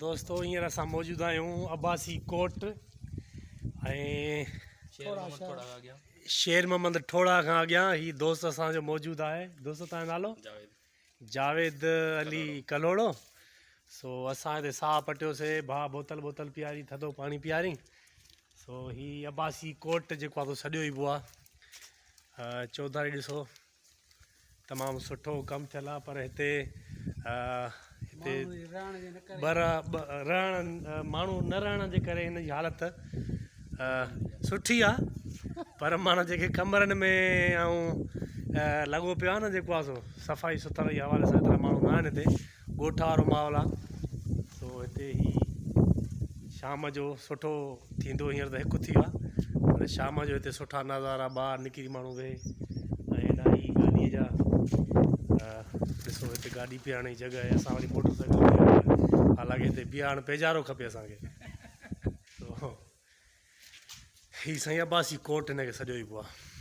دوستو هينئر اسان موجود آهيون عباسي ڪوٽ ۽ شير محمد ٺوڙا کان اڳيان هي دوست اسان جو موجود آهي. دوست تنهنجو نالو؟ جاويد علي ڪلهوڙو. سو اسان هتي ساهه پٽيوسي، ڀاء بوتل بوتل پياري، ٿڌو پاڻي پياري. سو هي عباسي ڪوٽ جيڪو آهي سو سڏيو ئي آهي. چوڌاري ڏسو تمام سٺو ڪم ٿيل آهي پر هتي هتي بر رهڻ ماڻهو نه رهڻ جي ڪري هن جي حالت سٺي آهي پر مانا جيڪي ڪمرن ۾ ۽ لڳو پيو آهي نه جيڪو آهي سو صفائي سٿرائي جي حوالي سان ايترا ماڻهو نه آهن هتي ڳوٺ وارو ماحول آهي سو هتي هي شام جو سٺو ٿيندو هينئر ته هڪ ٿي ويو آهي پر شام جو هتي سٺا نظارا ٻاهر نڪري ماڻهو ويهي ۽ هيڏا هي گاڏي جا ڏسو هتي گاڏي بيهارڻ جي جڳهه آهي اسان وري موٽر سائيڪل حالانڪه هتي بيهارڻ پيجارو کپي اسانکي سو هي سائين عباسي ڪوٽ هن کي سڏيو ئي پيو آهي.